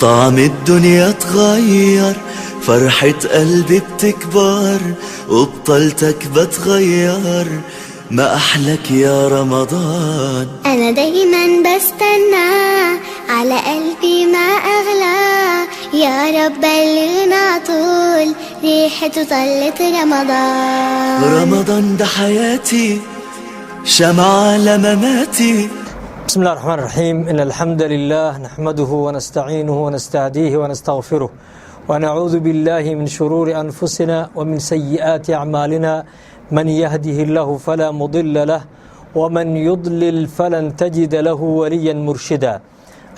طعم الدنيا اتغير، فرحة قلبي بتكبر وبطلتك بتغير. ما أحلك يا رمضان. أنا دايما بستنى، على قلبي ما أغلى. يا رب بلغنا طول ريحته طلت رمضان. رمضان ده حياتي، شمعة لمماتي. بسم الله الرحمن الرحيم. إن الحمد لله نحمده ونستعينه ونستهديه ونستغفره، ونعوذ بالله من شرور أنفسنا ومن سيئات أعمالنا. من يهده الله فلا مضل له، ومن يضلل فلن تجد له وليا مرشدا.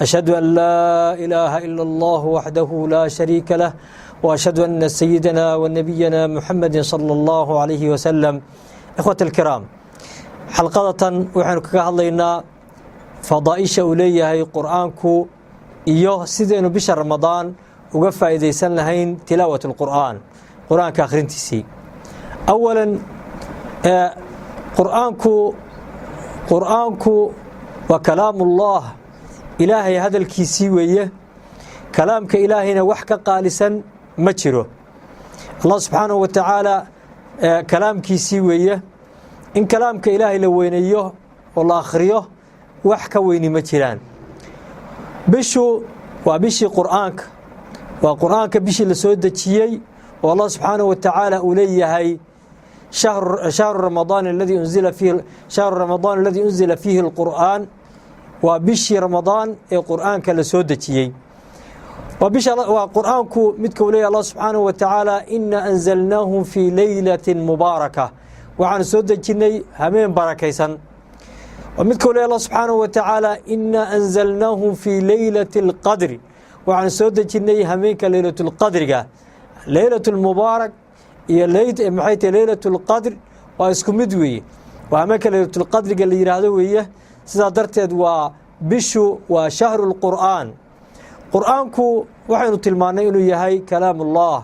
أشهد أن لا إله إلا الله وحده لا شريك له، وأشهد أن سيدنا ونبينا محمد صلى الله عليه وسلم. إخوة الكرام، xalqadatan waxaynu kaga hadlaynaa fadaa'isha uu leeyahay Qur'aanku iyo sidaynu bisha Ramadaan uga faa'iidaysan lahayn tilaawat alqur'aan, Qur'aanka akhrintiisii. Awalan, qur'aanku waa kalaamullah, Ilaahay hadalkiisii weeye. Kalaamka Ilaahayna wax ka qaalisan ma jiro. Allah subxaanahu wa tacaala kalaamkiisii weeye. In kalaamka Ilaahay la weyneeyo oo la akhriyo, wax ka weyni ma jiraan. Bishu waa bishii Qur'aanka, waa Qur'aanka bishii la soo dejiyey, oo Allah subxaanahu wa tacaala uu leeyahay: شهر رمضان الذي أنزل فيه، شهر رمضان الذي أنزل فيه القرآن. Waa bishii Ramadaan ee Qur'aanka la soo dejiyey. Waa bisha, waa Qur'aanku midka uu leeyahy Allah subxaanahu wa tacaala: إنا أنزلناه في ليلة مباركة. Waxaanu soo dejinnay habeen barakaysan. Waa midka uu leeyahy Allah subxaanahu wa tacaala: إنا أنزلناه في ليلة القدر. Waxaanu soo dejinnay habeenka leylatulqadriga. Leylat lmubaarak iyo maxay tahay, Leylat lqadr waa isku mid weeye. Waa habeenka leylatulqadriga la yidhaahdo weeye. Sidaa darteed waa bishu, waa شهر القرآن. Qur'aanku waxaynu tilmaannay inuu yahay kalaamullah,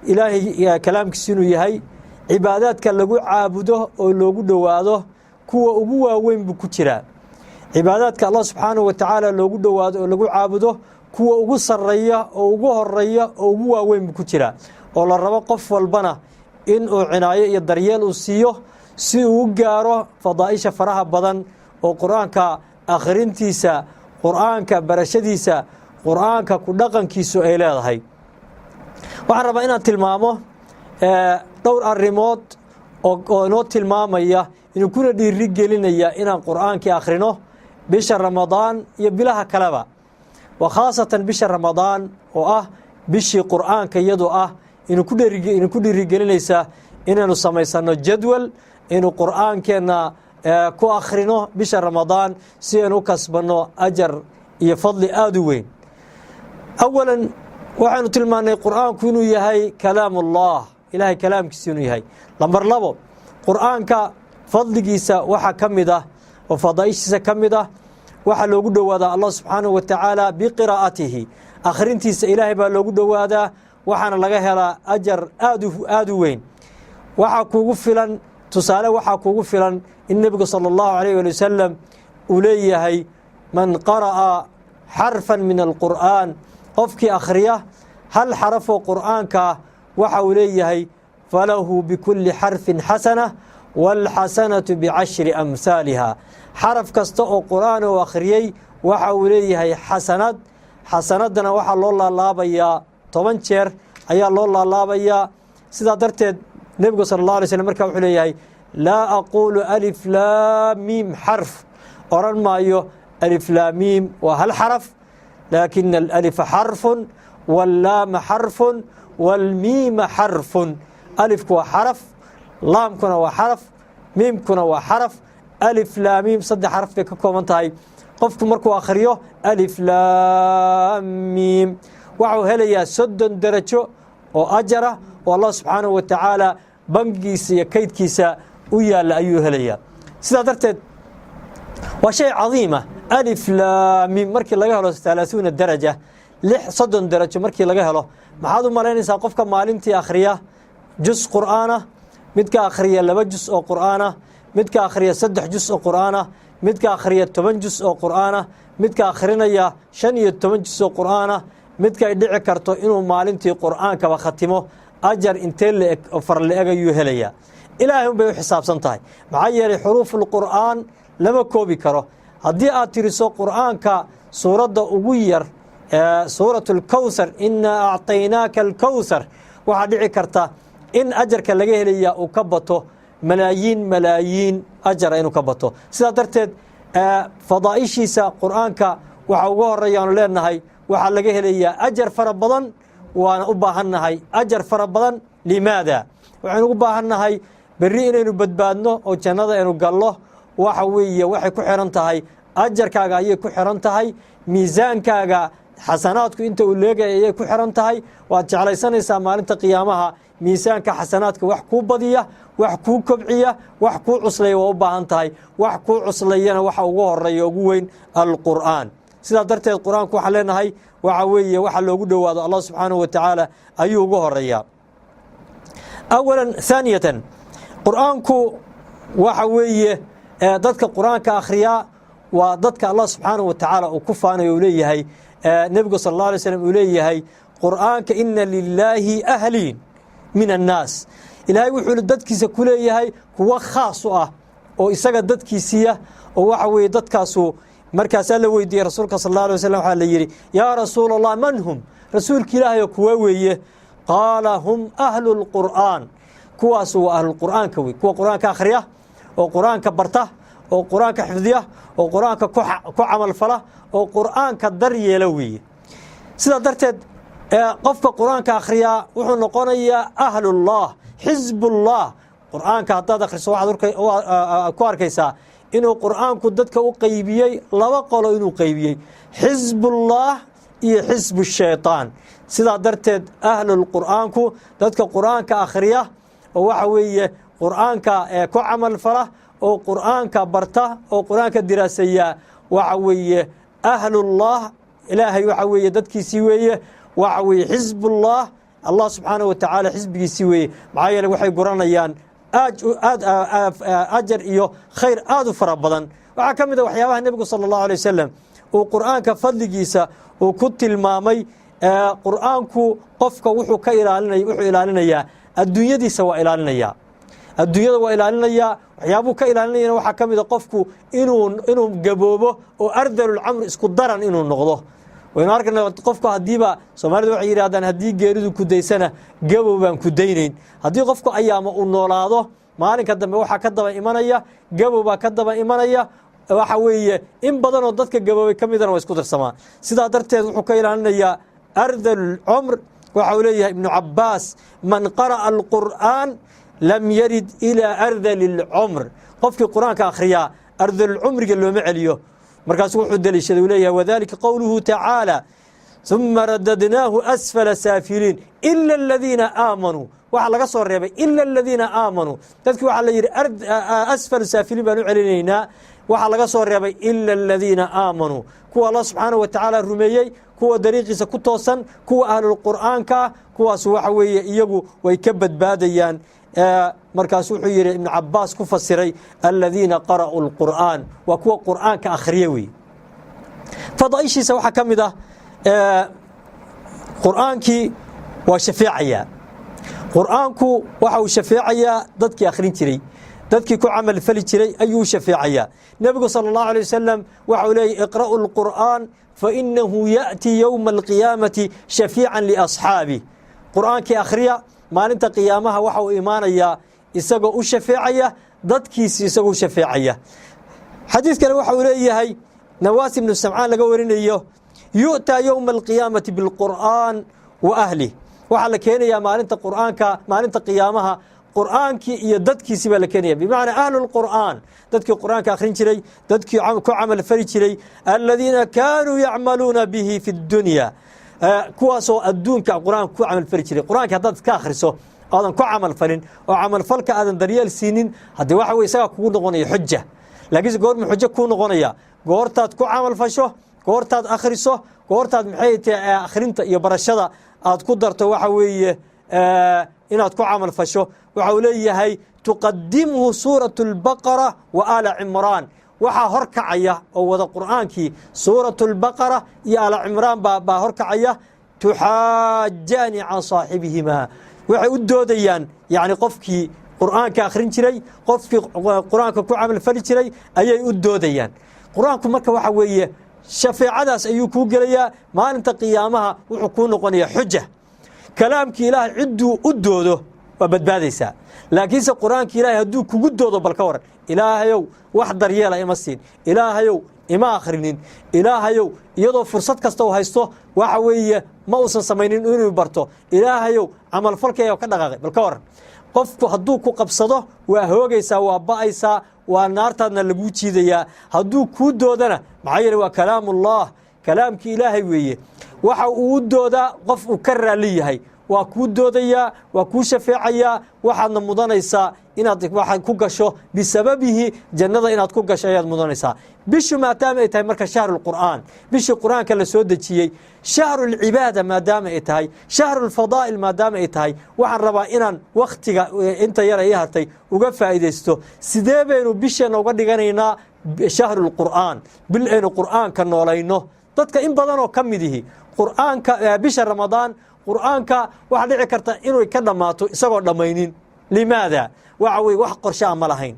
Ilaahay kalaamkiisu inuu yahay. Cibaadaadka lagu caabudo oo loogu dhowaado kuwa ugu waaweyn buu ku jiraa. Cibaadaadka Allah subxaanahu wa tacaala loogu dhowaado oo lagu caabudo kuwa ugu sarreeya oo ugu horeeya oo ugu waaweyn buu ku jiraa, oo la rabo qof walbana in uu cinaayo iyo daryeel uu siiyo si uu u gaaro fadaa'isha faraha badan oo Qur-aanka akhrintiisa, Qur-aanka barashadiisa, Qur-aanka ku dhaqankiisu ay leedahay. Waxaan rabaa inaan tilmaamo dhowr arrimood oo inoo tilmaamaya, inuu kuna dhiiri gelinaya inaan Qur'aankii akhrino bisha Ramadaan iyo bilaha kaleba, wa khaasatan bisha Ramadaan oo ah bishii Qur'aanka, iyadoo ah inuu ku dhiirigelinaysa inaynu samaysano jadwal inuu Qur'aankeenna ku akhrino bisha Ramadaan, si aynu u kasbanno ajar iyo fadli aada u weyn. Awalan, waxaynu tilmaannay Qur'aanku inuu yahay kalaamullah, Ilahay kalaamkiisa inuu yahay. Lambar labo, Qur'aanka fadligiisa waxaa ka mid ah oo fadaa'ishiisa ka mid ah, waxaa loogu dhowaadaa Allah subxaanahu wa tacaala biqiraa'atihi. Akhrintiisa Ilaahay baa loogu dhowaadaa, waxaana laga helaa ajar aad aada u weyn. Waxaa kuugu filan tusaale, waxaa kuugu filan in nebigu sala allahu alayh ali wasalam uu leeyahay: من قرأ حرفا من القرآن, qofkii akhriya hal xarafoo Qur'aanka ah, waxa uu leeyahay: فله بكل حرف حسنة والحسنة بعشر أمثالها. Xaraf kasta oo Qur'aan uu akhriyey waxa uu leeyahay xasanad, xasanadana waxaa loo laalaabayaa 10 jeer ayaa loo laalaabayaa. Sidaa darteed nebigu sala allah alay slm marka wuxuu leeyahay: لا أقول ألف لام ميم حرف. Odhan maayo ألف لام ميم waa hal xaraf, لكن الألف حرف واللام حرف والميم حرف. Alifku waa xaraf, laamkuna waa xaraf, miimkuna waa xaraf. ألف لام ميم saddex xaraf bay ka kooban tahay. Qofku markuu akhriyo ألف لام ميم, waxau helayaa 30 darajo oo ajara oo Allah subxaanahu wa tacaala bangigiisa iyo kaydkiisa u yaalla ayuu helayaa. Sidaa darteed waa shay cadiima. ألف لام ميم markii laga helo 30 daraja, lix 30 darajo markii laga helo, maxaad u malaynaysaa qofka maalintii akhriya jus Qur'aanah, midka akhriya laba jus oo Qur'aanah, midka akhriya saddex jus oo Qur'aanah, midka akhriya 10 jus oo Qur'aanah, midka akhrinaya 15 jus oo Qur'aanah? Midka ay dhici karto inuu maalintii Qur'aankaba khatimo, ajar intee la-eg oo far la-eg ayuu helayaa? Ilaahay un bay u xisaabsan tahay. Maxaa yeelay, xuruufulqur'aan lama koobi karo. Haddii aad tiriso Qur'aanka suuradda ugu yar, Suurat Alkowsar, "Innaa acطaynaaka alkowsar", waxaa dhici karta in ajarka laga helaya uu ka bato malaayiin malaayiin ajara inuu ka bato. Sidaa darteed, fadaa'ishiisa Qur'aanka waxa uga horeeyaanu leenahay, waxaa laga helayaa ajar fara badan. Waana u baahannahay ajar fara badan. Limaada? Waxaynu ugu baahannahay berri inaynu badbaadno oo jannada aynu gallo. Waxa weeye, waxay ku xiran tahay ajarkaaga ayay ku xiran tahay. Miisaankaaga xasanaadku inta uu leegaya ayay ku xiran tahay. Waad jeclaysanaysaa maalinta qiyaamaha miisaanka xasanaadka wax kuu badiya, wax kuu kobciya, wax kuu cuslaya waa u baahan tahay. Wax kuu cuslayana waxa ugu horeeya, ugu weyn, Alqur'aan. Sidaa darteed, Qur-aanku waxaan leenahay waxa weeye waxa loogu dhowaado Allah subxaanahu wa tacaala ayuu ugu horeeyaa awalan. Thaaniyatan, Qur-aanku waxa weeye dadka Qur-aanka akhriyaa waa dadka Allah subxaanahu wa tacaala uu ku faanayo. Uu leeyahay Nebigu sal alla alay slam, uu leeyahay Qur'aanka: "Ina lilaahi ahliin min annaas." Ilaahay wuxuu dadkiisa ku leeyahay kuwo khaas u ah oo isaga dadkiisiya, oo waxa weeye dadkaasu. Markaasaa la weydiiyey Rasuulka sal alla alay waslam. Waxaa la yidhi: "Yaa Rasuul Allah, man hum?" Rasuulka Ilaahayo, kuwa weeye? Qaala: "Hum ahlu lqur'aan." Kuwaas waa ahlulqur'aanka wey, kuwa Qur-aanka akhriya oo Qur-aanka barta oo Qur-aanka xifdiya oo Qur-aanka ku camalfala oo Qur-aanka daryeela weeye. Sidaa darteed, qofka Qur-aanka akhriyaa wuxuu noqonayaa ahlullah, xisbullah. Qur-aanka haddaad akhriso, waxaad ku arkaysaa inuu Qur-aanku dadka u qaybiyey laba qolo, inuu qaybiyey xisbullah iyo xisbu shaytaan. Sidaa darteed, ahlulqur'aanku, dadka Qur-aanka akhriya oo waxa weeye Qur-aanka ku camal fala oo Qur-aanka barta oo Qur-aanka diraaseeya, waxa weeye ahlullah. Ilaahay waxa weeye dadkiisii weeye, waxa weeye xisbullah, Allah subxaanahu wa tacaala xisbigiisii weeye. Maxaa yeele, waxay guranayaan aad ajar iyo khayr aad u fara badan. Waxaa ka mid a waxyaabaha Nebigu sala allahu alay wasalam uu Qur-aanka fadligiisa uu ku tilmaamay: Qur-aanku qofka wuxuu ka ilaalinaya, wuxuu ilaalinayaa adduunyadiisa, waa ilaalinayaa adduunyada, waa ilaalinayaa. Waxyaabuu ka ilaalinayana waxaa ka mid a qofku inuu gaboobo oo ardalulcamr, isku daran inuu noqdo. Waynu arkayna qofku haddiiba, Soomaalidu waxay yidhahdaan, "Haddii geeridu kudaysana, gabow baan ku daynayn." Haddii qofku ayaama uu noolaado, maalinka dambe waxaa ka daba imanaya gabow baa ka daba imanaya. Waxa weeye in badanoo dadka gaboobay ka midana waa isku darsamaa. Sidaa darteed, wuxuu ka ilaalinayaa ardalulcumr. Waxa uu leeyahay Ibnu Cabaas: "Man qara'a alqur'aan lam yarid ilaa ardali اlcumr." Qofkii Qur-aanka akhriyaa ardalulcumriga looma celiyo. Markaasu wuxuu daliishaday, uu leeyahay: "Wadalika qowluhu tacaala: 'Uma radadnaahu asfala saafiliin ila aladiina aamanuu.'" Waxaa laga soo reebay "ila aladiina aamanuu". Dadkii waxaa la yidhi asfalu saafiliin baan u celinaynaa. Waxaa laga soo reebay "ila aladiina aamanuu", kuwa Allah subxaanahu wa tacaala rumeeyey, kuwa dariiqiisa ku toosan, kuwa ahlulqur'aanka ah. Kuwaas waxa weeye iyagu way ka badbaadayaan. Markaasu wuxuu yidhi Ibnu Cabaas ku fasiray: "Aladiina qara'uu lqur'aan", waa kuwa Qur'aanka akhriya wey. Fadaaishiisa waxaa ka mid ah, Qur'aankii waa shafeecayaa. Qur'aanku waxa uu shafeecayaa dadkii akhrin jiray, dadkii ku camal fali jiray ayuu shafeecayaa. Nebigu sala allahu alay wasalam waxa uu leeyay: "Iqra'u lqur'aan fainahu ya'tii yowma alqiyaamati shafiican liasxaabih." Qur'aankii akhriya, maalinta qiyaamaha waxa uu imaanayaa isagoo u shafeecaya dadkiisi, isagoo u shafeecaya. Xadiid kale waxa uu leeyahay, Nawaas ibnu Samcaan laga warinayo: "Yu'taa yowma alqiyaamati bilqur'aan wa ahlih." Waxaa la keenayaa maalinta qur'aanka, maalinta qiyaamaha, Qur'aankii iyo dadkiisii baa la keenaya, bimacnaa ahlu lqur'aan, dadkii Qur'aanka akhrin jiray, dadkii ku camal fali jiray, aladiina kaanuu yacmaluuna bihi fi اdunya, kuwaasoo adduunka Qur-aanka ku camal fali jiray. Qur-aanka haddaad iska akhriso, aadan ku camal falin oo camalfalka aadan daryeel siinin, haddii waxa wey isagaa kugu noqonaya xuja. Laakiinse goormu xujo kuu noqonaya? Goortaad ku camal fasho, goortaad akhriso, goortaad maxay tahay akhrinta iyo barashada aad ku darto, waxa weeye inaad ku camal fasho. Waxa uu leeyahay: "Tuqadimhu Suuratu اlbaqara wa Aala Cimraan." Waxaa hor kacaya oo wada Qur'aankii Suuratu اlbaqara iyo Aala Cimraan baa hor kacaya. Tuxaajaani can saaxibihimaa, waxay u doodayaan, yani qofkii Qur'aanka akhrin jiray, qofkii Qur-aanka ku camalfali jiray ayay u doodayaan. Qur-aanku marka waxa weeye shafeecadaas ayuu kuu gelayaa maalinta qiyaamaha, wuxuu kuu noqonayaa xuja. Kalaamkii Ilaahay cidduu u doodo waa badbaadaysaa, laakiinse Qur-aanka Ilaahay hadduu kugu doodo, bal ka waran? Ilaahayow, wax daryeela ima siin. Ilaahayow, ima akhrinin. Ilaahayow, iyadoo fursad kasta uu haysto, waxa weeye ma uusan samaynin inuu barto. Ilaahayow, camalfalkayga ka dhaqaaqay. Bal ka waran? Qofku hadduu ku qabsado, waa hoogaysaa, waa ba'aysaa, waa naartaadna laguu jiidayaa. Hadduu kuu doodana, maxaa yeele waa kalaamullah, kalaamkii Ilaahay weeye. Waxa uu u doodaa qof uu ka raalli yahay. Waa kuu doodayaa, waa kuu shafeecayaa, waxaadna mudanaysaa inaad waxaad ku gasho bisababihi jannada, inaad ku gasho ayaad mudanaysaa. Bishu maadaama ay tahay marka shahrulqur'aan, bishii Qur-aanka la soo dejiyey, shahrulcibaada maadaama ay tahay, shahrulfadaa'il maadaama ay tahay, waxaan rabaa inaan wakhtiga inta yara ii hartay uga faa'iidaysto. Sidee baynu bisheenna uga dhiganaynaa shahrulqur'aan, bil aynu Qur'aanka noolayno? Dadka in badanoo ka mid ihi Qur'aanka bisha Ramadaan Qur'aanka waxaa dhici karta inuu ka dhammaato isagoo dhammaynin. Limaada? Waxa weye wax qorshaa ma lahayn,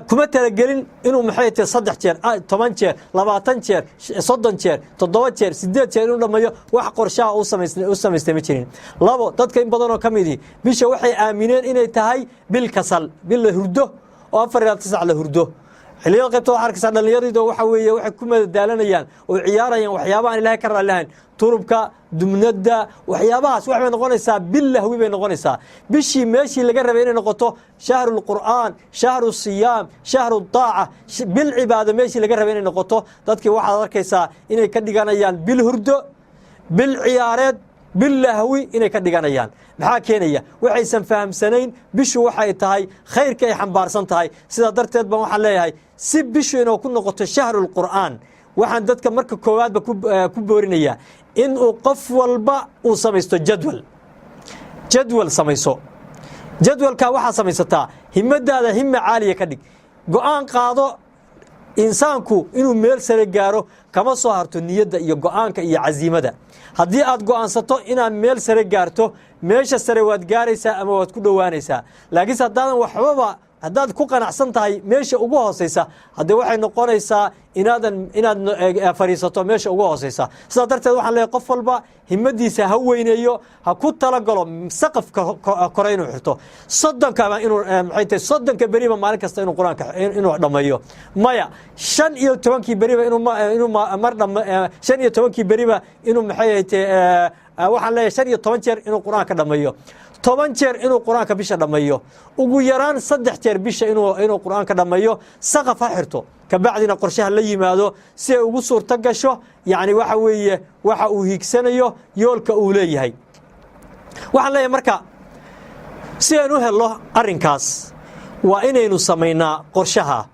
kuma talagelin inuu, maxay tahay, 3 jeer, 10 jeer, 20 jeer, 30 jeer, 7 jeer, 8 jeer inuu dhammeeyo. Wax qorshaha u samaystay ma jirin. Labo, dadka in badanoo ka midi bisha waxay aamineen inay tahay bil kasal, bil la hurdo oo 4 ilaa 9 la hurdo. Xilliyada qaybta waxaa arkaysaa dhallinyaradiido waxa weeye waxay ku madadaalanayaan oo ciyaarayaan waxyaabahan Ilahay ka raalli ahayn, turubka, dumnadda, waxyaabahaas. Wax bay noqonaysaa bil lahwi bay noqonaysaa. Bishii meeshii laga rabay inay noqoto shahru lqur'aan, shahru siyaam, shahru daaca, bil cibaado meeshii laga rabay inay noqoto, dadkii waxaad arkaysaa inay ka dhiganayaan bil hurdo, bil ciyaareed, bil lahwi inay ka dhiganayaan. Maxaa keenaya? Waxaysan fahamsanayn bishu waxay tahay, khayrka ay xambaarsan tahay. Sidaa darteed baan waxaan leeyahay, si bishu inuu ku noqoto shahrulqur'aan, waxaan dadka marka koowaadba ku boorinayaa in uu qof walba uu samaysto jadwal. Jadwal samayso. Jadwalkaa waxaa samaysataa himadaada hima caaliya ka dhig, go'aan qaado. Insaanku inuu meel sare gaaro kama soo harto niyadda iyo go'aanka iyo casiimada. Haddii aad go'aansato inaad meel sare gaarto, meesha sare waad gaaraysaa ama waad ku dhowaanaysaa. Laakiinse haddaadan waxbaba, haddaad ku qanacsan tahay meesha ugu hooseysa, haddee waxay noqonaysaa inaadan inaad fadhiisato meesha ugu hooseysa. Sidaa darteed waxaan leeyahay, qof walba himadiisa ha weyneeyo, ha ku talagalo saqafka kore inuu xirto. 30kaba inuu, maxay tahay, 30ka beriba maalin kasta inuu Qur-aanka inuu dhammeeyo. Maya, 15kii beriba inuu mar dham, 15kii beriba inuu, maxay tahay, waxaan leeyahay 15 jeer inuu Qur-aanka dhammeeyo, 10 jeer inuu Qur-aanka bisha dhammeeyo, ugu yaraan 3 jeer bisha inuu Qur-aanka dhammeeyo. Saqaf ha xirto, kabacdina qorshaha la yimaado si ay ugu suurto gasho, yacni waxa weeye waxa uu hiigsanayo, yoolka uu leeyahay. Waxaan leeyahay marka, si aynu u helno arrinkaas, waa inaynu samaynaa qorshaha.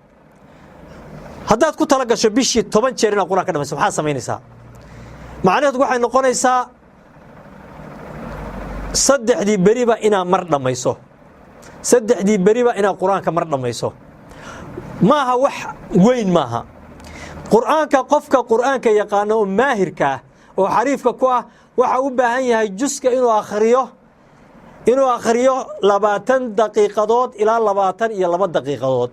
Haddaad ku tala gasho bishii 10 jeer inaad Qur-aanka dhamayso, maxaad samaynaysaa? Macnaheedu waxay noqonaysaa saddexdii beriba inaad mar dhammayso, saddexdii beriba inaad Qur-aanka mar dhammayso. Maaha wax weyn, maaha. Qur-aanka qofka Qur-aanka yaqaano oo maahirka ah oo xariifka ku ah waxa u baahan yahay juska inuu akhriyo 20 daqiiqadood ilaa 22 daqiiqadood.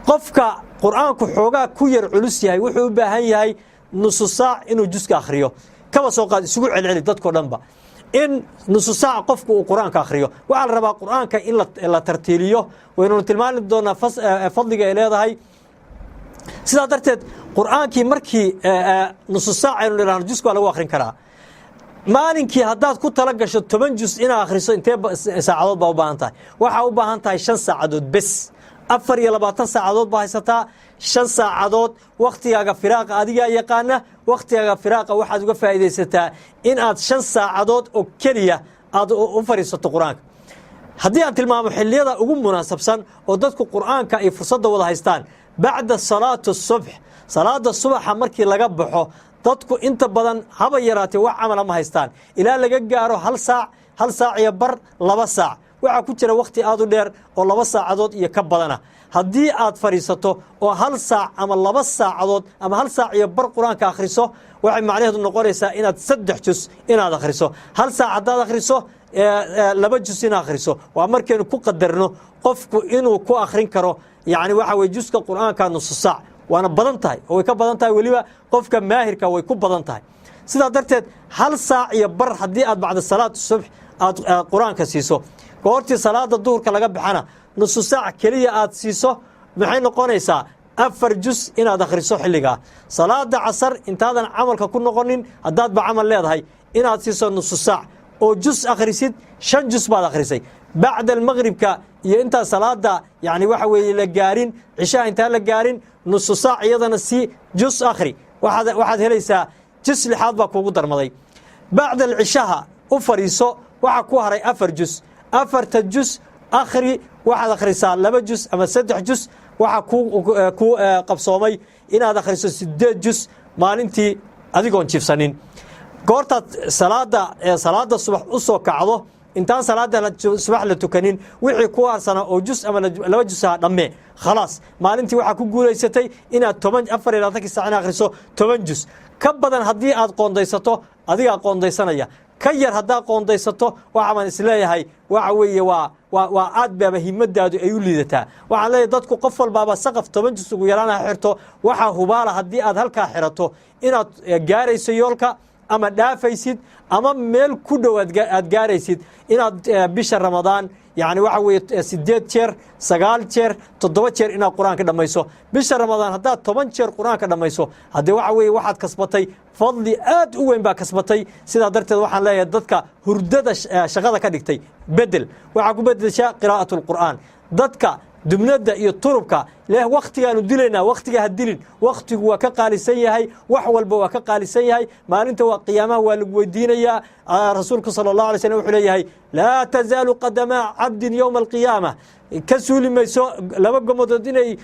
Qofka Qur-aanku xoogaa ku yar culus yahay wuxuu u baahan yahay nusu saac inuu juska akhriyo. Kaba soo qaad, isugu celceli dadkao dhanba in nusu saac qofku uu Qur-aanka akhriyo. Waxaa la rabaa Qur-aanka in la tartiiliyo. Waynunu tilmaami doonaa fadliga ay leedahay. Sidaa darteed Qur-aankii markii nusu saac aynu nidhahno juska waa lagu akhrin karaa. Maalinkii haddaad ku tala gasho 10 jus inaad akhriso, intee saacadood baa u baahan tahay? Waxaa u baahan tahay 5 saacadood bes. 24 saacadood baa haysataa, 5 saacadood wakhtigaaga firaaqa adigaa yaqaana. Wakhtigaaga firaaqa waxaad uga faa'iidaysataa in aad 5 saacadood oo keliya aad u fadhiisato Qur-aanka. Haddii aan tilmaamo xilliyada ugu munaasabsan oo dadku Qur'aanka ay fursadda wada haystaan, bacda salaati subx, salaada subaxa markii laga baxo, dadku inta badan haba yaraatee wax camala ma haystaan ilaa laga gaaro hal saac, hal saac iyo bar, 2 saac. Waxaa ku jira wakhti aad u dheer oo 2 saacadood iyo ka badana. Haddii aad fadhiisato oo hal saac ama 2 saacadood ama hal saac iyo bar Qur-aanka akhriso, Waxay macnaheedu noqonaysaa inaad 3 jus inaad akhriso. Hal saac haddaad akhriso, 2 jus inaad akhriso. Waa markaynu ku qadarno qofku inuu ku akhrin karo, yacni waxa weye, juska Qur'aanka nusu saac. Waana badan tahay oo way ka badan tahay weliba, qofka maahirka way ku badan tahay. Sidaa darteed, hal saac iyo bar haddii aad bacda salaat subx aad Qur-aanka siiso, goortii salaada duhurka laga baxana nusu saac keliya aad siiso, maxay noqonaysaa? 4 jus inaad akhriso xilligaa. Salaada casar intaadan camalka ku noqonin, haddaadba camal leedahay, inaad siiso nusu saac oo jus akhrisid, 5 jus baad akhrisay. Bacda almaqribka iyo intaan salaada, yani waxa weeye, la gaarin cishaha, intaan la gaarin, nusu saac iyadana si jus akhri, waxaad helaysaa jus lixaad baa kuugu darmaday. Bacda alcishaha u fadhiiso, waxaa ku haray 4 jus. Afarta jus akhri, waxaad akhrisaa 2 jus ama 3 jus. Waxaa ku qabsoomay inaad akhriso 8 jus maalintii adigoon jiifsanin. Goortaad salaada subax u soo kacdo, intaan salaada subax la tukanin, wixii ku harsana oo jus ama 2 jusaha dhamme. Khalaas, maalintii waxaa ku guulaysatay inaad 10, 24kii saac in akhriso 10 jus. Ka badan haddii aad qoondaysato, adigaa qoondaysanaya. Ka yar haddaad qoondaysato, waxa baan isleeyahay waxa weeye waa aad baaba himadaadu ay u liidataa. Waxaan leeyahay dadku qof walbaaba saqaf 10 jus ugu yaraan ha xirto. Waxaa hubaala haddii aad halkaa xirato inaad gaarayso yoolka ama dhaafaysid ama meel ku dhow aad gaaraysid, inaad bisha Ramadaan, yani waxa weeye, 8 jeer, 9 jeer, 7 jeer inaad Qur-aanka dhammayso. Bisha Ramadaan haddaad 10 jeer Qur-aanka dhammayso, haddee waxa weeye waxaad kasbatay fadli aad u weyn baa kasbatay. Sidaa darteed waxaan leeyahay dadka hurdada shaqada ka dhigtay, bedel, waxaa ku bedeshaa qiraa'at alqur'aan. Dadka dubnada iyo turubka leh, wakhtigaanu dilaynaa, wakhtiga ha dilin. Wakhtigu waa ka qaalisan yahay, wax walba waa ka qaalisan yahay. Maalinta waa qiyaamaha waa lagu weydiinayaa. Rasuulku sala Allahu alay slam wuxuu leeyahay: "Laa tazaalu qadamaa cabdin yowma alqiyaama", ka suuli mayso laba gomadood inay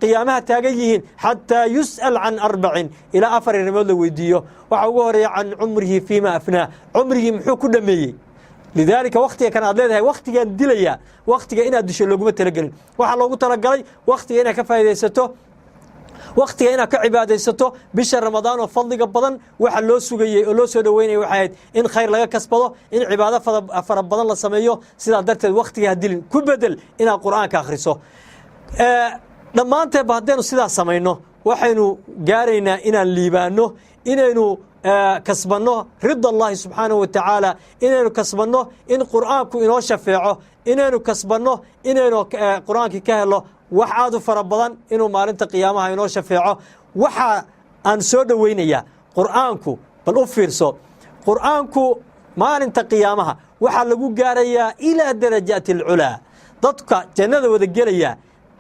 qiyaamaha taagan yihiin, "xataa yus'al can arbacin", ilaa afar arrimood la weydiiyo. Waxaa ugu horeeya "can cumrihi fiima afnaa", cumrigii muxuu ku dhameeyey? Lidaalika, wakhtiga kan aad leedahay wakhtigaan dilayaa, wakhtiga inaad disho looguma talagelin. Waxaa loogu talagalay wakhtiga inaad ka faa'iidaysato, wakhtiga inaad ka cibaadaysato. Bisha Ramadaan oo fadliga badan waxa loo sugayey oo loo soo dhoweynaya waxay ahayd in khayr laga kasbado, in cibaado fara badan la sameeyo. Sidaa darteed, wakhtiga ha dilin, ku bedel inaad Qur'aanka akhriso. Dhammaanteedba haddaynu sidaa samayno, waxaynu gaaraynaa inaan liibaano, inaynu kasbanno rida Allahi subxaanahu wa tacaala, inaynu kasbanno in Qur'aanku inoo shafeeco, inaynu kasbanno inaynu Qur'aankii ka helo wax aad u fara badan, inuu maalinta qiyaamaha inoo shafeeco. Waxa aan soo dhoweynayaa Qur'aanku, bal u fiirso, Qur'aanku maalinta qiyaamaha waxaa lagu gaarayaa ilaa darajaati alculaa. Dadka jannada wada gelaya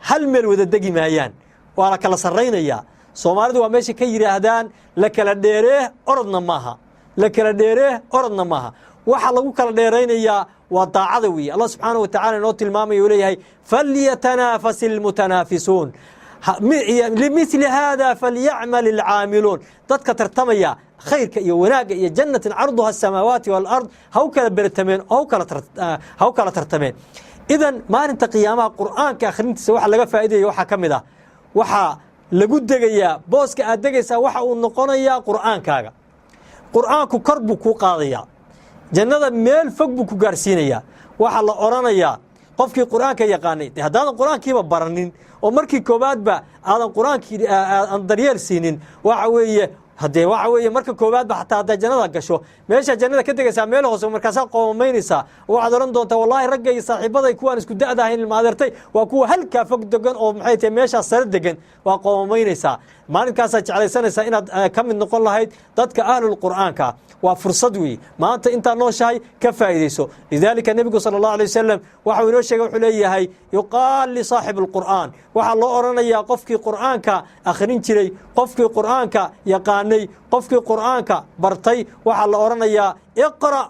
hal meel wada degi maayaan, waa la kala sarraynayaa. Soomaalidu waa meesha ka yidhaahdaan "la kala dheeree orodna maaha", la kala dheeree orodna maaha. Waxaa lagu kala dheeraynayaa waa daacada weeye. Allah subxaanahu wa tacala inoo tilmaamaya uu leeyahay: "Falyatanaafas ilmutanaafisuun, limithli haada falyacmal alcaamiluun." Dadka tartamaya khayrka iyo wanaagga iyo jannatin carduha asamaawaati walard ha u kala bertameen, ha u kala tartameen. Idan, maalinta qiyaamaha Qur'aanka akhrintiisa waxa laga faa'iidaya waxaa ka mid ah waxaa lagu degayaa, booska aad degaysaa waxa uu noqonayaa Qur'aankaaga. Qur'aanku kor buu kuu qaadayaa, jannada meel fog buu ku gaarsiinayaa. Waxaa la odhanayaa qofkii Qur'aanka yaqaanay, de haddaadan Qur'aankiiba baranin oo markii koowaadba aadan Qur'aankii aan daryeel siinin, waxa weeye haddee waxa weeye marka koowaadba xataa haddaa jannada gasho, meeshaa jannada ka degaysaa meel hoose. Markaasaa qoomamaynaysaa, waxaad odhan doontaa: "Wallahi ragga iyo saaxiibaday, kuwaan isku da'dahayn, ilmaadeertay waa kuwa halkaa fog degan oo maxay tahay meeshaa sare degan." Waa qoomamaynaysaa. Maalinkaasaad jeclaysanaysaa inaad ka mid noqon lahayd dadka ahlul Qur'aanka. Waa fursad weeye maanta intaad nooshahay, ka faa'iidayso. Lidaalika, nebigu sala Allahu alay wasalam waxau inoo sheegay, wuxuu leeyahay: "Yuqaal lisaaxib alqur'aan", waxaa loo odhanayaa qofkii Qur'aanka akhrin jiray, qofkii Qur'aanka yaqaanay, qofkii Qur'aanka bartay, waxaa la odhanayaa: "Iqra'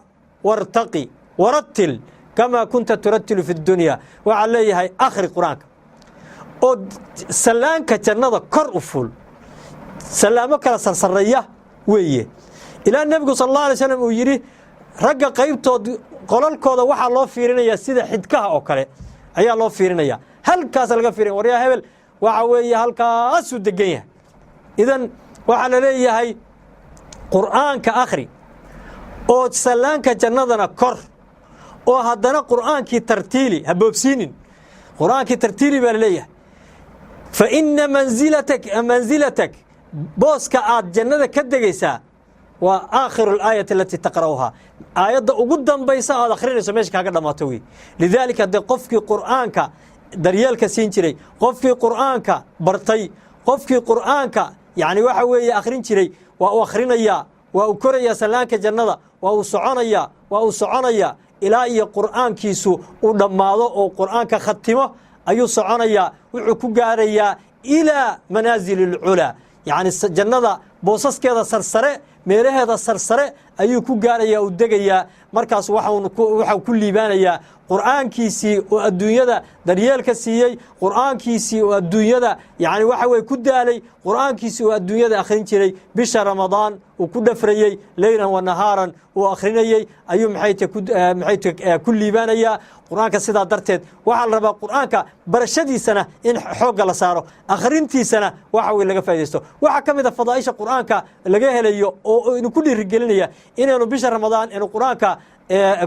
wartaqi warattil kamaa kunta turattilu fi dunya." Waxaa leeyahay: "Akhri Qur'aanka oo sallaanka jannada kor u ful." Sallaamo kala sarsareeya weeye, ilaa nebigu sal Allah alay slam uu yidhi: ragga qaybtood qolalkooda waxaa loo fiirinayaa sida xidkaha oo kale ayaa loo fiirinaya. Halkaasa laga fiirinaya, waryaa hebel waxa weeye halkaasuu degan yahay. Idan, waxaa la leeyahay Qur'aanka akhri oo sallaanka jannadana kor, oo haddana Qur'aankii tartiili, ha boobsiinin, Qur'aankii tartiili baa laleeyahay. Fa ina manzilatak, manzilatak, booska aad jannada ka degaysaa waa aakhiru alaayati alatii taqra'uhaa, aayadda ugu dambaysa aad akhrinayso meesha kaaga dhammaato wey. Lidaalika dee qofkii Qur'aanka daryeelka siin jiray, qofkii Qur'aanka bartay, qofkii Qur'aanka yacni waxa weeye akhrin jiray, waa uu akhrinayaa, waa uu korayaa sallaanka jannada, waa uu soconayaa, waa uu soconayaa ilaa iyo Qur'aankiisu uu dhammaado oo Qur'aanka khatimo ayuu soconayaa. Wuxuu ku gaarayaa ilaa manaazili alculaa, yacni jannada boosaskeeda sarsare, meelaheeda sarsare ayuu ku gaarayaa, uu degayaa. Markaas waxau ku liibaanayaa Qur'aankiisii oo adduunyada daryeelka siiyey, Qur'aankiisii oo adduunyada yani waxa weye ku daalay, Qur'aankiisii oo adduunyada akhrin jiray, bisha Ramadaan uu ku dhafrayey, leylan wa nahaaran uu akhrinayey, ayuu maxay ku liibaanayaa Qur'aanka. Sidaa darteed waxaa la rabaa Qur'aanka barashadiisana in xoogga la saaro, akhrintiisana waxa weye laga faa'idaysto. Waxaa ka mid a fadaaisha Qur'aanka laga helayo oo inu ku dhiirigelinaya inaynu bisha Ramadaan aynu Qur'aanka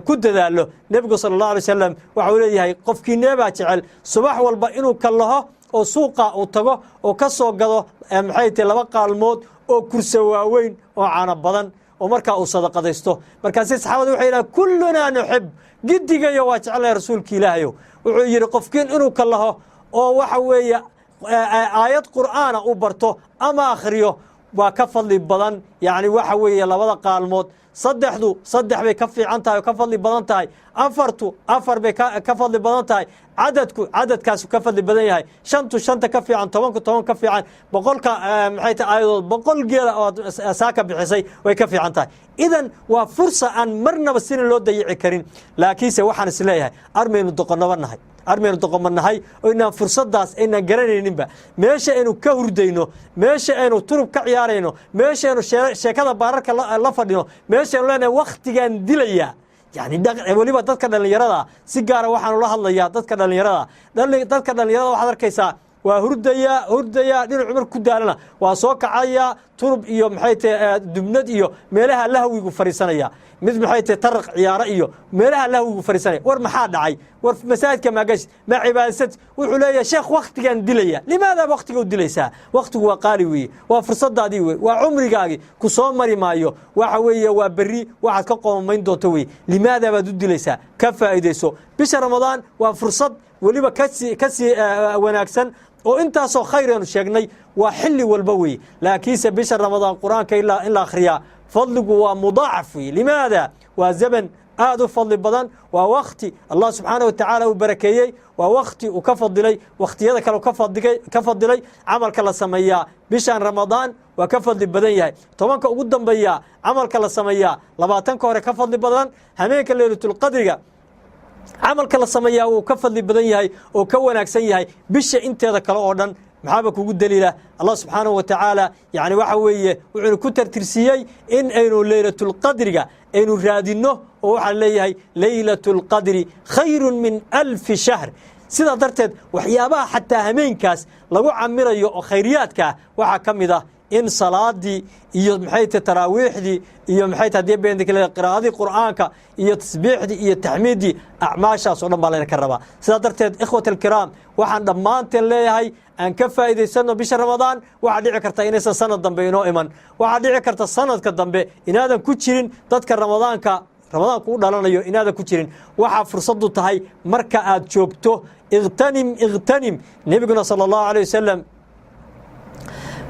ku dadaalo. Nebigu sala allahu alay wasalam waxau leeyahay: qofkii neebaa jecel subax walba inuu kallaho oo suuqa uu tago oo ka soo gado, maxay tahay, laba qaalmood oo kursa waaweyn oo caano badan, oo markaa uu sadaqadaysto? Markaasi saxaabada waxay yidhahan: kullunaa nuxib, giddigayo waa jecelnahay, Rasuulka Ilaahayow. Wuxuu yidhi: qofkiin inuu kallaho oo waxa weeye aayad Qur'aana uu barto ama akhriyo waa ka fadli badan, yacni waxa weeye, labada qaalmood. Saddexdu saddex bay ka fiican tahay oo ka fadli badan tahay. Afartu afar bay ka fadli badan tahay. Cadadku cadadkaasu ka fadli badan yahay. Shantu shanta ka fiican. 10ku 10 ka fiican. 100ka, maxay tahay, aayadood 100 geela ood saaka bixisay way ka fiican tahay. Idan waa fursa aan marnaba sina loo dayici karin. Laakiinse waxaan is leeyahay, armaynu doqonoba nahay, armaynu doqomo nahay oo inaan fursadaas aynaan garanayninba? Meesha aynu ka hurdayno, meesha aynu turub ka ciyaarayno, meesha aynu sheekada baararka la fadhino, meesha aynu leenahay wakhtigaan dilayaa. Yani weliba dadka dhallinyarada si gaara waxaanu la hadlayaa. Dadka dhallinyarada waxaad arkaysaa waa hurdayaa, hurdayaa, dhinacu marku ku daalana waa soo kacayaa, turub iyo, maxay tahay, dubnad iyo meelaha lahwigu fadhiisanaya, mid, maxay tahay, taraq ciyaaro iyo meelaha lahwigu fadhiisanaya. War maxaa dhacay? War masaajidka maagash ma cibaadasad? Wuxuu leeyahay: sheekh, waktigaan dilaya. Limaada waktiga u dilaysaa? Waktigu waa qaali weeye, waa fursadaadii wey, waa cumrigaagii, ku soo mari maayo. Waxa weeye waa berri waxaad ka qoomamayn doonto wey. Limaada baad u dilaysaa? Ka faa'iidayso bisha Ramadaan. Waa fursad weliba kasii wanaagsan oo intaasoo khayr aynu sheegnay waa xilli walba weeye, laakiinse bisha Ramadaan Qur-aanka in la akhriyaa fadligu waa mudaacaf weye. Limaada? Waa zaman aad u fadli badan, waa wakti Allah subxaana wa tacaala uu barakeeyey, waa wakti uu ka fadilay wakhtiyada kale ka fadilay. Camalka la sameeyaa bishan Ramadaan waa ka fadli badan yahay 10ka ugu dambeeya, camalka la sameeyaa 20ka hore ka fadli badan, hameenka Leylatulqadriga camalka la sameeyaa wuu ka fadli badan yahay oo ka wanaagsan yahay bisha inteeda kale oo dhan. Maxaaba kugu daliila? Allah subxaanahu wa tacaala yani waxa weeye wuxuuna ku tartirsiiyey in aynu Leylatulqadriga aynu raadinno, oo waxaa leeyahay: Leylatulqadri khayrun min alfi shahr. Sidaa darteed waxyaabaha xataa hameenkaas lagu camirayo oo khayriyaadkaa waxaa ka mid ah in salaadii iyo, maxay tahay, taraawiixdii iyo, maxay tahay, hadii beenkale, qiraa'adii Qur'aanka iyo tasbiixdii iyo taxmiiddii, acmaashaas oo dhan baa layna ka rabaa. Sidaa darteed, ikhwat alkiraam, waxaan dhammaanteen leeyahay aan ka faa'iidaysano bisha Ramadaan. Waxaa dhici karta inaysan sanad dambe inoo iman. Waxaa dhici karta sanadka dambe inaadan ku jirin dadka Ramadaanku u dhalanayo, inaadan ku jirin. Waxaa fursaddu tahay marka aad joogto, iqtanim, iqtanim. Nebiguna sala allahu alay wasalam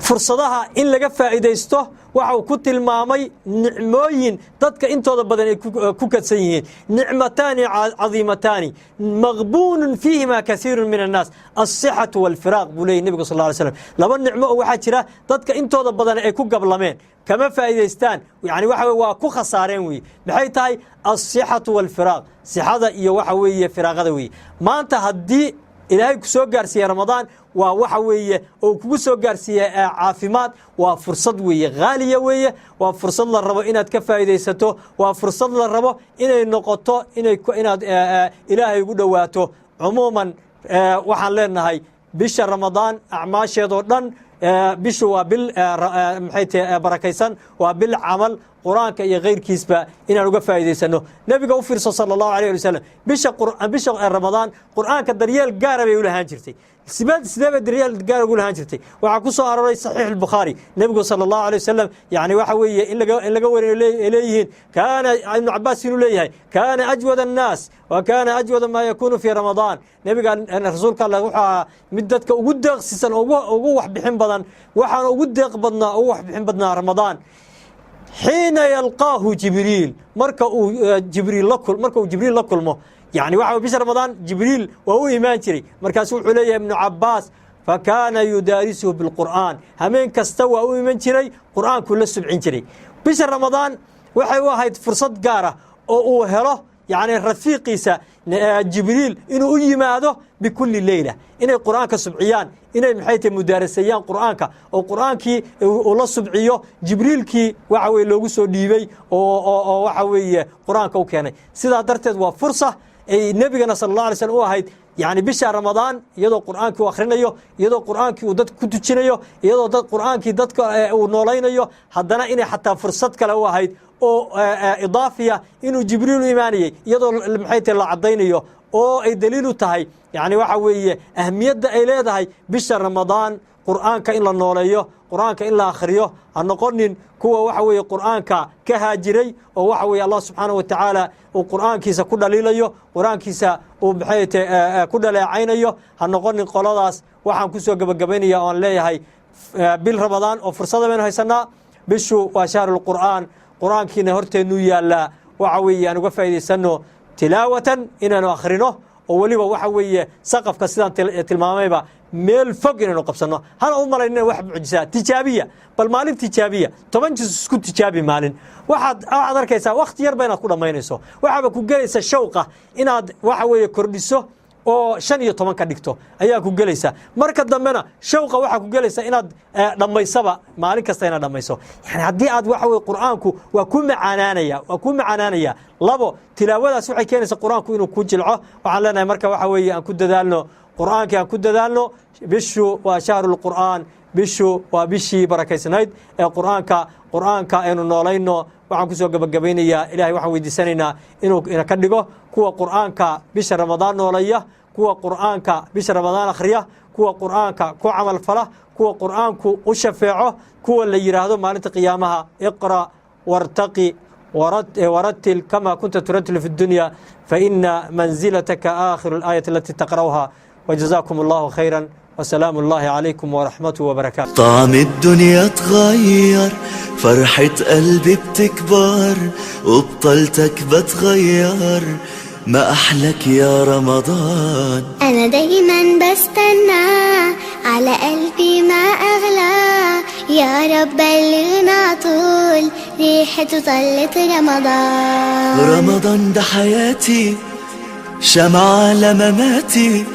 fursadaha in laga faa'iidaysto waxa uu ku tilmaamay nicmooyin dadka intooda badan ay ku kadsan yihiin: nicmataani cadiimataani maqbuunun fiihima kasiiru min annaas, alsixatu walfiraaq, buu leeyay nebigu sal ly slam. Laba nicmo oo waxaa jira dadka intooda badan ay ku gablameen, kama faa'iidaystaan, yani waxa weye waa ku khasaareen weye. Maxay tahay? Alsixatu walfiraaq, sixada iyo waxa weeye firaaqada weeye. Maanta haddii Ilaahay ku soo gaarsiiye Ramadaan, waa waxa weeye oo kugu soo gaarsiiye caafimaad, waa fursad weeye haaliya weeye, waa fursad la rabo inaad ka faa'iidaysato, waa fursad la rabo inay noqoto inaad Ilaahay ugu dhowaato. Cumuuman waxaan leenahay bisha Ramadaan acmaasheedoo dhan. Bishu waa bil maxay tahay barakaysan, waa bil camal, Qur-aanka iyo keyrkiisba inaan uga faa'iidaysano. Nebiga u fiirso, sala Allahu alayh wasalam. Bisha Ramadaan Qur-aanka daryeel gaara bay u lahaan jirtay. Sidee bay daryeel gaara ugu lahaan jirtay? Waxaa ku soo arooray Saxiix Albukhaari, nebigu sala Allahu alayh wasalam, yani waxa weeye in laga warinayo leeyihiin kaana Ibnu Cabaas inuu leeyahay: "Kaana ajwad annaas wa kaana ajwada maa yakuunu fii Ramadaan." Nebiga, rasuulka Alle, wuxuu ahaa mid dadka ugu deeqsisan oo ugu waxbixin badan, waxaana ugu deeq badnaa, ugu waxbixin badnaa Ramadaan, xiina yalqaahu Jibriil, marka uu Jibriil la kulmo. Yani waxa bisha Ramadaan Jibriil waa u imaan jiray. Markaasu wuxuu leeyahay Ibnu Cabaas: "Fakaana yudaarisuhu bilqur'aan." Hameen kasta waa u iman jiray, Qur'aankuu la subcin jiray. Bisha Ramadaan waxay u ahayd fursad gaar ah oo uu helo, yani rafiiqiisa Jibriil inuu u yimaado bikulli leyla, inay Qur'aanka subciyaan, inay maxay tahay mudaaraseeyaan Qur'aanka, oo Qur'aankii uu la subciyo Jibriilkii waxa weye loogu soo dhiibay oo waxa weeye Qur'aanka u keenay. Sidaa darteed waa fursa ay nebigana sala Allah alay slam u ahayd, yani bisha Ramadaan, iyadoo Qur'aankii uu akhrinayo, iyadoo Qur'aankii uu dadka ku tujinayo, iyadoo dad Qur'aankii dadka uu noolaynayo, haddana inay xataa fursad kale u ahayd oo idaafiya inuu Jibriil u imaanayey, iyadoo maxay tahay la caddaynayo oo ay daliil u tahay, yani waxa weeye ahmiyadda ay leedahay bisha Ramadaan Qur'aanka in la nooleeyo, Qur'aanka in la akhriyo. Ha noqonin kuwa waxa weeye Qur'aanka ka haajiray oo waxa weeye Allah subxaanahu wa tacaala uu Qur'aankiisa ku dhaliilayo, Qur'aankiisa uu maxay tahay ku dhaleecaynayo. Ha noqonin qoladaas. Waxaan kusoo gebagabaynaya oon leeyahay, bil Ramadaan oo fursada baynu haysanaa. Bishu waa shahrulqur'aan, Qur'aankiina horteennuu yaallaa. Waxa weeye aan uga faa'idaysano tilaawatan, inaanu akhrino, oo weliba waxa weeye saqafka sidaan tilmaamayba meel fog inaynu qabsanno. Hana u malaynina wax mucjisaa. Tijaabiya, bal maalin tijaabiya, 10 juz isku tijaabi maalin. Waxaad arkaysaa wakhti yarba inaad ku dhammaynayso. Waxaaba ku gelaysa shawqa inaad waxa weeye kordhiso oo 15 ka dhigto ayaa ku gelaysa. Marka dambena shawqa waxaa ku gelaysa inaad dhammaysaba, maalin kasta inaad dhammayso. Yani haddii aad waxa weye Qur'aanku waa ku macaanaanaya, waa ku macaanaanaya. Labo, tilaawadaas waxay keenaysa Qur'aanku inuu ku jilco. Waxaan leenahay marka waxa weeye aan ku dadaalno Qur'aankii, aan ku dadaalno. Bishu waa shahrulqur'aan, bishu waa bishii barakaysnayd ee Qur'aanka. Qur'aanka aynu noolayno. Waxaan kusoo gebagabaynayaa, Ilahay waxaan weydiisanaynaa inuu ina ka dhigo kuwa Qur'aanka bisha Ramadaan noolaya, kuwa Qur'aanka bisha Ramadaan akhriya, kuwa Qur'aanka ku camal fala, kuwa Qur'aanku u shafeeco, kuwa la yidhaahdo maalinta qiyaamaha: "Iqra' wartaqi warattil kama kunta turattilu fi dunya, faina manzilataka aakhiru alaayati alati taqra'uha." Wajazaakum Allahu khayra, وسلام الله عليكم ورحمته وبركاته. طعم الدنيا اتغير، فرحة قلبي بتكبر، وبطلتك بتغير. ما أحلك يا رمضان. أنا دايما بستنى، على قلبي ما أغلى. يا رب بلغنا طول ريحته طلت رمضان. رمضان ده حياتي، شمعة لمماتي.